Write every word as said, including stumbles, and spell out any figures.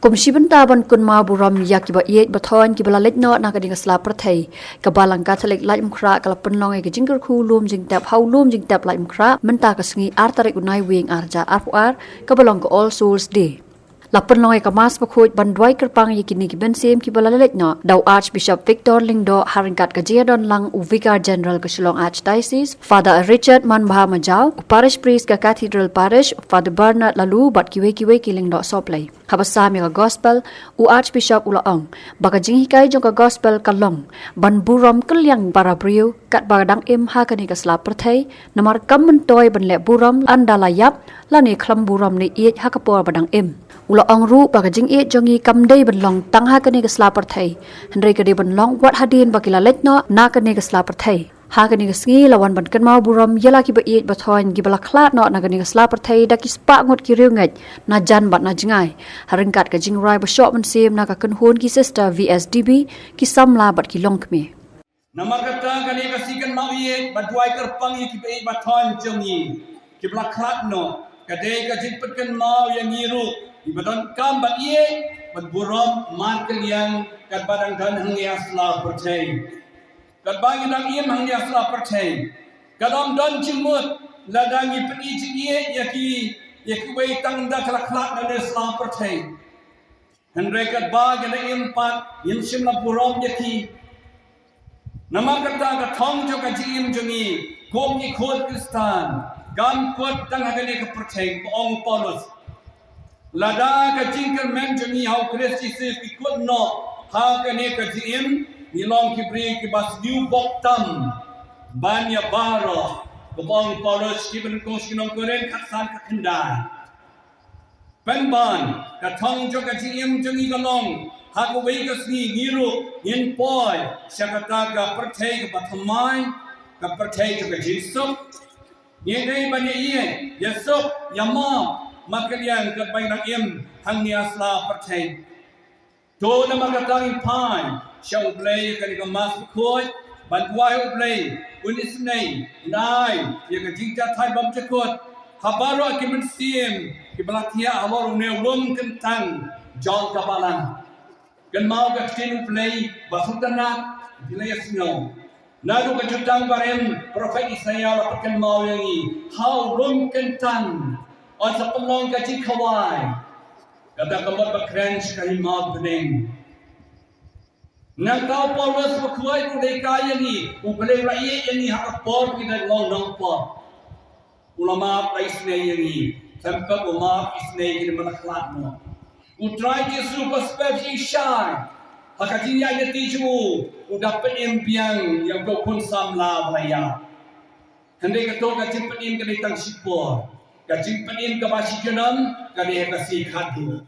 Kum shi bynta ban kynmaw burom ïa kiba ïeit ba thoiñ kiba la leit noh na kane ka sla pyrthei, ka Balang Katholik Laitumkhrah ka la pynlong ïa ka jingkyrkhu lum jingtep ha u lum jingtep Laitumkhrah mynta ka sngi ar tarik u Naiwieng ar hajar arphew ar, kaba long ka All Souls Day. La pynlong ïa ka Mass bakhuid ban duwai kyrpang ïa kine ki mynsiem kiba la leit noh da u Archbishop Victor Lyngdoh ha ryngkat ka jingïadonlang u Vicar General ka Shillong Archdiocese, Father Richard Manbha Majaw, u Parish Priest ka Cathedral Parish, Father Bernard Laloo bad kiwei kiwei ki lyngdoh sohblei. Haba sam ïa ka Gospel, u Archbishop u la ong ba ka jinghikai jong ka Gospel ka long ban burom kylliang para briew katba dang im ha kane ka sla pyrthei, namar kam myntoi ban leh burom ynda la ïap, lane khlem burom ne ïeit ha ka por ba dang im. U la ong ruh ba ka jingïeit jong ngi kam dei ban long tang ha kane ka sla pyrthei, hynrei ka dei ban long wat hadien ba ki la leit noh na kane ka sla pyrthei. Ha kane ka sngi la wan ban kynmaw burom ïa la kiba ïeit ba thoiñ kiba la khlad noh na kane ka sla pyrthei da ki spah ngut ki riewngeit na jan bad na jngai, ha ryngkat ka jingrai ba shoh mynsiem na ka kynhun ki sister V S D B, ki samla bad ki longkmie. Namar kata kane ka sngi kynmaw ïeit bad duwai kyrpang ïa kiba ïeit ba thoiñ jong ngi kiba la khlad noh, ka dei ka jingpynkynmaw ïa ngi ruh kiba donkam ban ïeit, ban burom markylliang katba dang don hangne ha sla pyrthei. Katba ngi dang im hangne ha sla pyrthei, ka dang don jingmut lada ngi pyni jingïeit ïa ki, ïa kiwei tang ynda ki la khlad na kane ka sla pyrthei. Hynrei katba ngi dang im pat, ngim shym la burom ïa ki. Namar kata ka thong jong ka jingim jong ngi kum ki khun Khristan kam kut tang ha kane ka pyrthei, ba ong u Paulus. Lada ka jingkyrmen jong ngi ha u Khrist Jisu ki kut noh ha kane ka jingim, ngi long ki briew kiba sniew bok tam ban ïa baroh, kaba ong u Paulus sha ki nongkynrad, sha ki nong Korinth khatsan khatkhyndai. Pynban, ka thong jong ka jingim jong ngi ka long, ha kawei ka sngi ngi ruh ngin poi sha kata ka pyrthei kaba thymmai, ka pyrthei jong ka jingsuk. Ngi dei ban ïa ïeit, ïa suk, ïa map markylliang katba ngi dang im hangne ha sla pyrthei. To namar kata ngin phai sha U Blei ha kane ka Mass bakhuid ban duwai ha U Blei un isynei, un ai ïa ka jingjahthait bymjukut ha baroh ki mynsiem kiba la thiah halor une u lum kyntang jong ka Balang. Kynmaw ka ktien U Blei ba sngewtynnat, U Blei ïasngew. Naduh ka jutang barim, Prophet Isaiah la pynkynmaw ïa ngi ha u lum kyntang yn sa pynlong ka jingkhawai, kata ka mut ba kren sha ka hima bneng. Nangta u Paulus bakhuid u dei ka ïa ngi, U Blei u la ïeit ïa ngi ha ka por ba ngi dang long nongpop. U la map, la isynei ïa ngi. Sngewbha u map, isynei ïa ngi ba la khlad noh. U Trai Jisu ba spep shi shai ha ka jingïaid lynti jong u, u da pynim biang ïa uto u khun samla ba la ïap. Hynrei kato ka jingpynim ka dei tang shipor. Ka jingpynim kaba shi junom ka dei ha ka sngi khatduh.